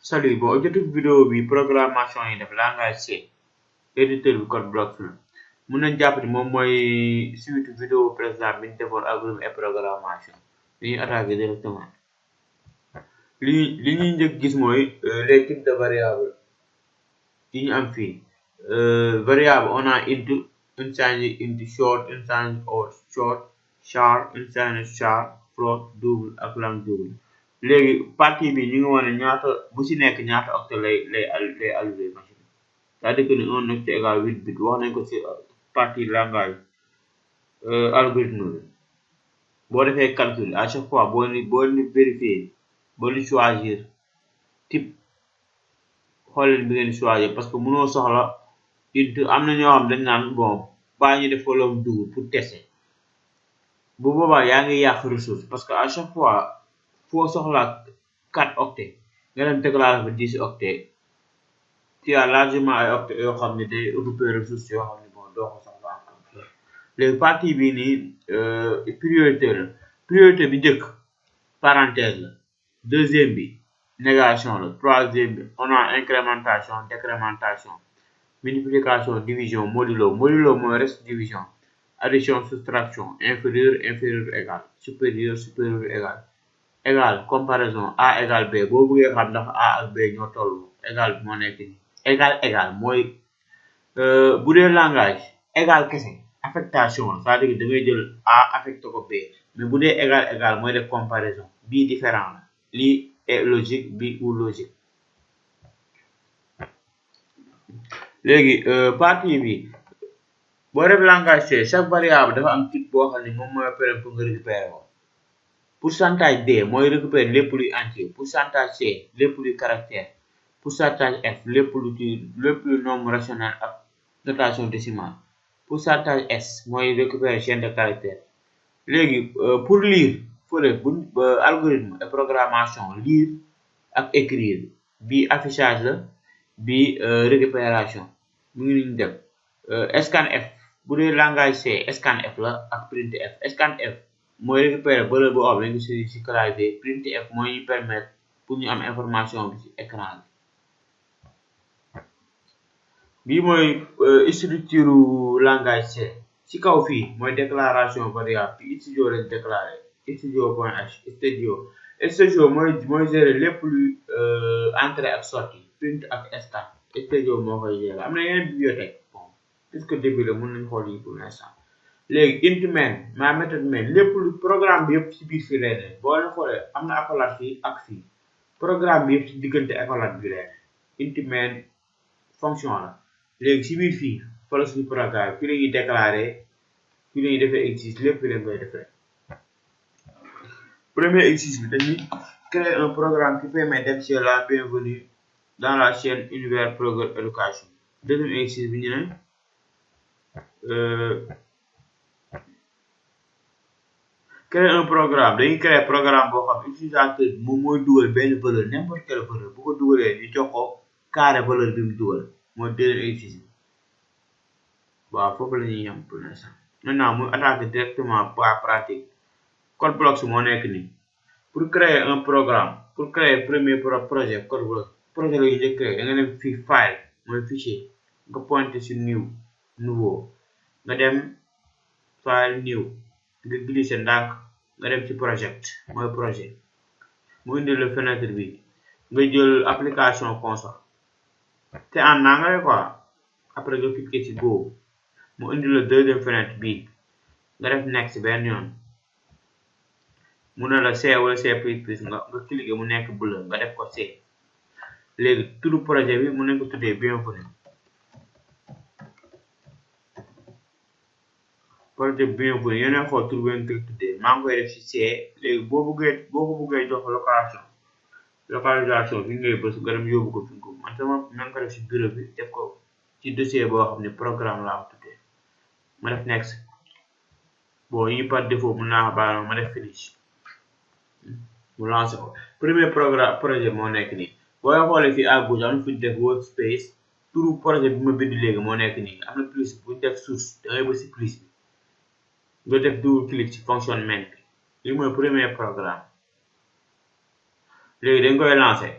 Salut, bon objectif vidéo bi programmation yi def langage C éditeur bi CodeBlocks la mun nañ jàpp ni moom mooy suite vidéo précédent bi ñu defoon algorithme et programmation dañuy attaquer directement li ñuy njëkk gis mooy les types de variables yi ñu am fii variable on a int unsigned int short unsigned or short char unsigned char float double ak long double léegi partie bi ñu ngi wane ñaata bu ci nekk ñaata octet lay alloué machine c'est-à-dire que ni un octet égal 8 bits wax nañ ko ci partie langage algorithme bi boo defee calcul à chaque fois boo ni vérifier boo ni choisir type xoolal bi ngeen choisir parce que mënoo soxla int am na ñoo xam dañ naan bon baa ñu def ko loom dugub pour tester bu boobaa yaa ngi yàq ressource parce que à chaque fois foo soxla 4 octets nga dem déclarer fa 10 octets tu as largement ay octets yoo xam ne day occuper ressource yoo xam ne bon doo ko soxla encore léegi partie bii nii priorité la priorité bi njëkk parenthèse la deuxième bi négation la troisième bi on a incrémentation décrémentation multiplication division modulo mooy reste division addition soustraction inférieur égal supérieur égal égal comparaison a égal b boo bëggee xam ndax a ak b ñoo toll égal bi moo nekk ni égal mooy bu dee langage égal kese affectation la c'est-à-dire que da ngay jël a affecté ko b mais bu dee égal mooy def comparaison bii différent la lii est logique bi ou logique léegi partie bi boo def langage C chaque variable dafa am type boo xam ne moom mooy permettre pour nga récupérer ko pourcentage D mooy récupérer lépp luy entier pourcentage C lépp luy caractère pourcentage F lépp luy nombre rationnel ak notation décimale pourcentage S mooy récupérer chaîne de caractère léegi pour lire fële bu algorithme et programmation lire ak écrire bi affichage la bi récupération mu ngi ñu def scanf bu dee langage C scanf la ak printf scanf mooy récupérer valeur bu ob lañu ci clavier printf mooy ñu permettre pour ñu am information bi ci écran bi mooy structure langage C ci kaw fii mooy déclaration variable bi studio lañ déclaré stdio.h stdio mooy gérer lépp luy entrée ak sortie print ak scan stdio moo koy gérer am na yeneen bibliothèque bon puisque début la mën nañ xool yi pour l'instant léegi int main ma méthode main lépp lu programme bi yëpp ci biir fii lay ne boo leen xoolee am na accolade fii ak fii programme bi yëpp ci diggante accolade bi lay ne int main fonction la léegi ci biir fii fa la suñu programme fii la ñuy déclarer fii la ñuy defee exercice lépp fii lañ koy defee premier exercice bi dañuy créer un programme qui permet d'afficher la bienvenue dans la chaîne UNIVERS Programme Éducation deuxième exercice bi ñu ne créer un programme dañuy créer programme boo xam utilisateur bi moom mooy dugal benn valeur n'importe quelle valeur bu ko dugalee ñu jox ko carré valeur bi mu dugal mooy deuxième exercice waaw foofu la ñuy yem pour l'instant maintenant muy attaquer directement par pratique CodeBlocks moo nekk nii pour créer un programme pour créer premier projet CodeBlocks projet la ñuy njëkk créer da nga dem fii file mooy fichier nga pointer sur nouveau nga dem file new nga glisser ndànk nga dem ci project mooy projet mu indi la fenêtre bi nga jël application console te en anglais quoi après nga cliquer ci go mu indi la deuxième fenêtre bi nga def next benn yoon mu ne la C wala C++ nga cliquer mu nekk bleu nga def ko C léegi turu projet bi mu nañ ko tuddee bienvenue projet bienvenue yeneen xool tur benn ko tuddee maa ngi koy def ci C léegi boo ko bëggee jox localisation fi ngay bës nga dem yóbbu ko fi nga ko man sama na nga ko def ci bureau bi def ko ci dossier boo xam ne programme laa ko tuddee ma def next bon yi par défaut mun naa baal ma def finish mu lancé ko premier projet moo nekk nii boo xoolee fii à gauche am na fi def workspace turu projet bi ma bind léegi moo nekk nii am na plus bu ñu def source da ngay bës ci plus bi nga def double clic ci fonction main bi li mooy premier programme léegi dañ koy lancé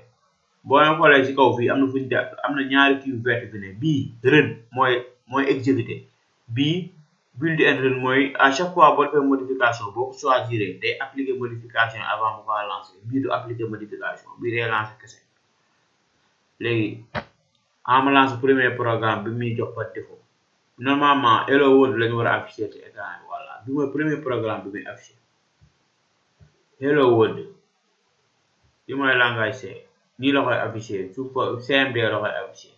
boo leen xoolee ci kaw fii am na fu ñu def am na ñaari kii vert fi ne bii run mooy exécuter bii build and run mooy à chaque fois boo defee modification boo ko choisir day appliquer modification avant mu ko lancer bii du appliquer modification bii day lancer kese léegi ama lancer premier programme bi muy jox par défaut normalement hello world lañu war a afficher ci écran bi voilà bi mooy premier programme bi muy afficher hello world bi mooy langage C nii la koy afficher su CMD la koy afficher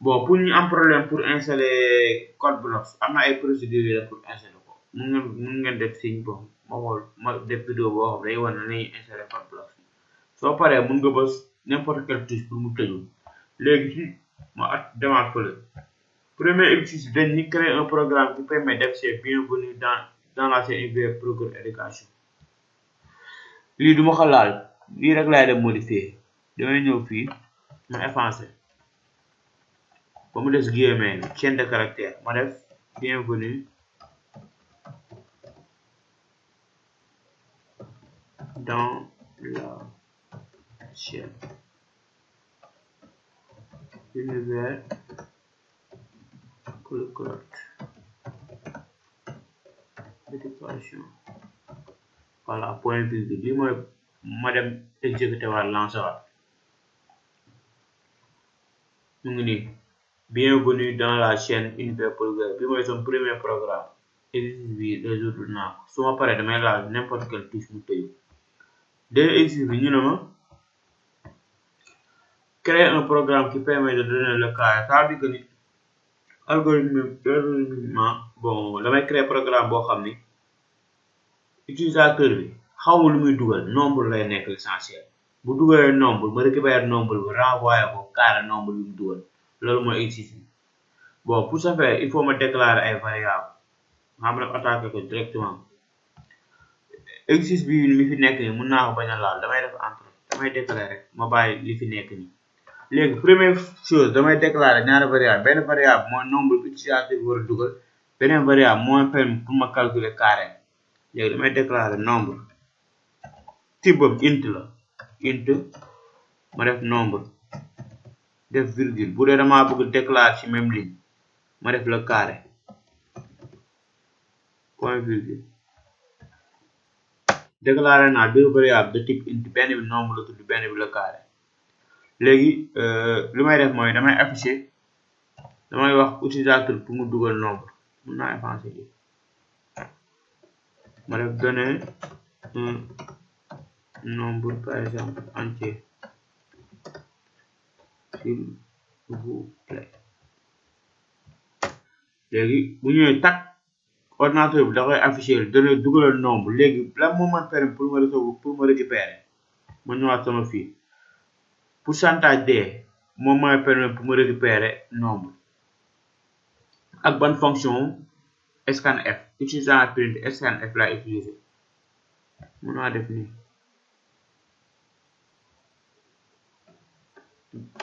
bon pour ñu am problème pour installer CodeBlocks am na ay procédures yi pour installer ko mun ngeen def signe bon ma xool ma def vidéo boo xam day wane nañuy installer CodeBlocks soo paree mun nga bës n'importe quelle touche pour mu tëju léegi fii ma demaat fële premier exercice dañ ni créer un programme qui permet d'afficher bienvenue dans la chaîne UNIVERS programme éducation lii duma ko laal lii rek laay dem modifier damay ñëw fii ma effacer ba mu des guillemets chaîne de caractère ma def bienvenue dans la chaîne UNIVERS POLYGLOTTE éducation voilà point virgule lii mooy ma dem exécuter waat lancer waat mu ngi nii bienvenue dans la chaîne UNIVERS POLYGLOTTE bi mooy son premier programme exercice bi résoudre naa ko su ma paree damay laal n'importe quelle touche mu tëju dès exercice bi ñu ne ma créer un programme qui permet de donner le cas ça veut dire que ni algorithmiquement bon damay créer programme boo xam ni utilisateur bi xamul lu muy dugal nombre lay nekk l'essentiel bu dugalee nombre ma récupérer nombre bi renvoyer ko carré nombre bi mu dugal loolu mooy exercice bi bon pour ce faire il faut ma déclarer ay variables nga xam ne attaquer ko directement exercice bi mi fi nekk nii mun naa ko bañ a laal damay def entre damay déclarer rek ma bàyyi li fi nekk nii léegi première chose damay déclarer ñaari variable benn variable mooy nombre bi utilisateur bi war a dugal beneen variable mooy permis pour ma calculer carré léegi damay déclarer nombre type boobu int la int ma def nombre def virgule bu dee damaa bëgg déclarer ci même ligne ma def le carré point virgule déclarer naa deux variables de type int benn bi nombre la tudd benn bi le carré léegi li may def mooy damay afficher damay wax utilisateur pour mu dugal nombre mun naa effacer lii ma def donner un nombre par exemple entier s'il vous plaît léegi bu ñëwee tak ordinateur bi da koy afficher donner dugalal nombre léegi lan moo ma permettre pour ma recevoir pour ma récupérer ma ñëwaat sama fii pourcentage d moom mooy permettre pour ma récupérer nombre ak ban fonction scanf utilisant print scanf la utiliser mën naa def nii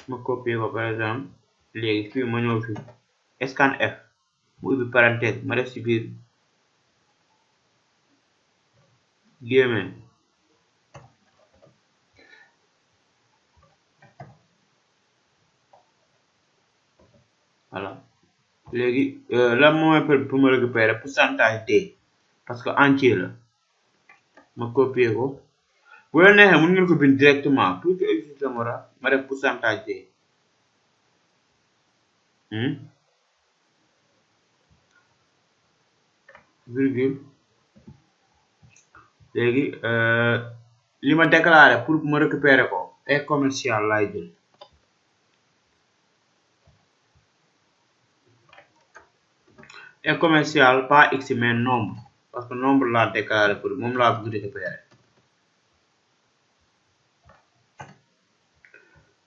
ma copier ko par exemple léegi fii ma ñëw fii scanf mu ubbi parenthèse ma def ci biir guillemets voilà léegi lan moo may permettre pour ma récupérer pourcentage d parce que entier la ma copier ko bu la neexee mën ngeen ko bind directement pour que existe ma def pourcentage d virgule léegi li ma déclaré pour ma récupérer ko est commercial laay jël est commercial pas x mais nombre parce que nombre laa déclaré pour moom laa bëgg récupérer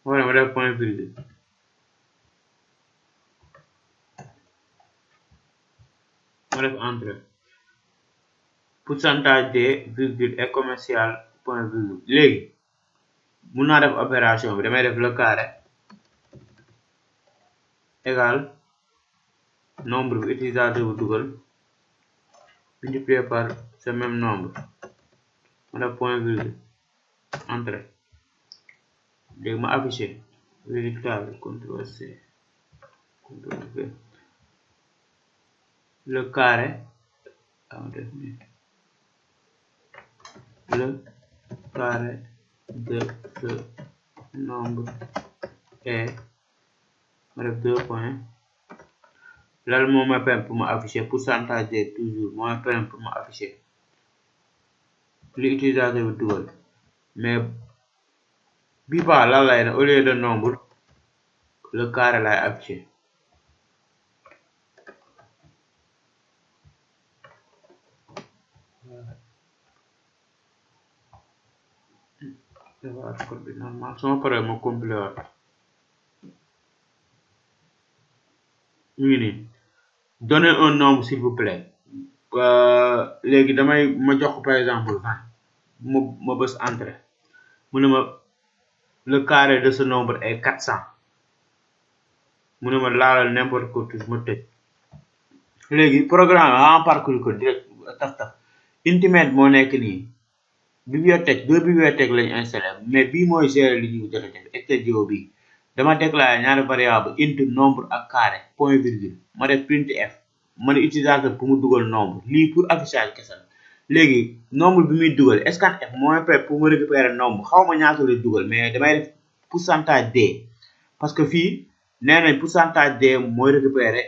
wala ma def point virgule ma def entre pourcentage d virgule est commercial point virgule léegi mun naa def opération bi damay def le carré égal nombre bi utilisateur bu dugal multiplié par ce même nombre ma def point virgule entre léegi ma affiché résultat bi contrôle C contrôle V le carré de ce nombre est ma def 2 points là moo ma permettre pour ma afficher pourcentage de toujours moo ma permettre pour ma afficher li utilisateur bi dugal mais bi ba lan lay ne au lieu de nombre le carré lay afficher code bi normal sama pare ma compilé waat ñu ngi nii donnez un nombre s'il vous plaît léegi damay ma jox par exemple 20 ma bës entrée mu ne ma le carré de ce nombre est 400 mu ne ma laalal n'importe quoi touche ma tëj léegi programme en parcours ko direct taf internet moo nekk nii bibliothèque deux bibliothèques lañu installé mais bii mooy gérer li ñu jot a def stdio bi dama déclaré ñaari variable int nombre ak carré point virgule ma def printf ma ne utilisateur pour mu dugal nombre lii pour affichage kese la léegi nombre bi muy dugal scanf mooy prêt pour mu récupérer nombre xaw ma ñaata lay dugal mais damay def pourcentage d parce que fii nee nañ pourcentage d mooy récupérer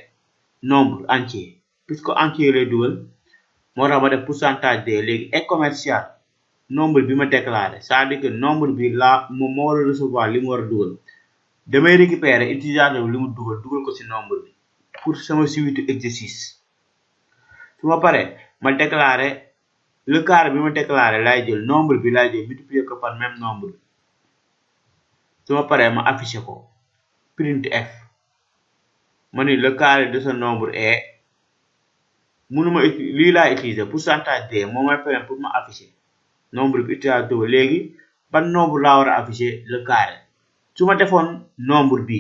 nombre entier puisque entier lay dugal moo tax ma def pourcentage d léegi et commercial nombre bi ma déclaré c'est-à-dire que nombre bi la moom moo war a recevoir li mu war a dugal damay récupérer utilisateur bi li mu dugal ko ci nombre bi pour sama suite exercice su ma paree ma déclaré le carré bi ma déclaré lay jël nombre bi lay jël multiplier ko par même nombre bi su ma paree ma affiché ko printf ma ni le carré de ce nombre est mënuma lii laa utiliser pourcentage d moo may permettre pour ma afficher nombre bi utilisateur bi léegi ban nombre laa war a afficher le carré su ma defoon nombre bi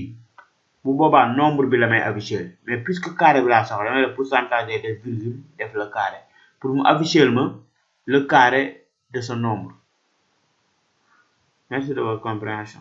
bu boobaa nombre bi la may afficher mais puisque carré bi laa soxla damay def pourcentage d def virgule def le carré pour mu afficher ma le carré de ce nombre. Merci de votre compréhension.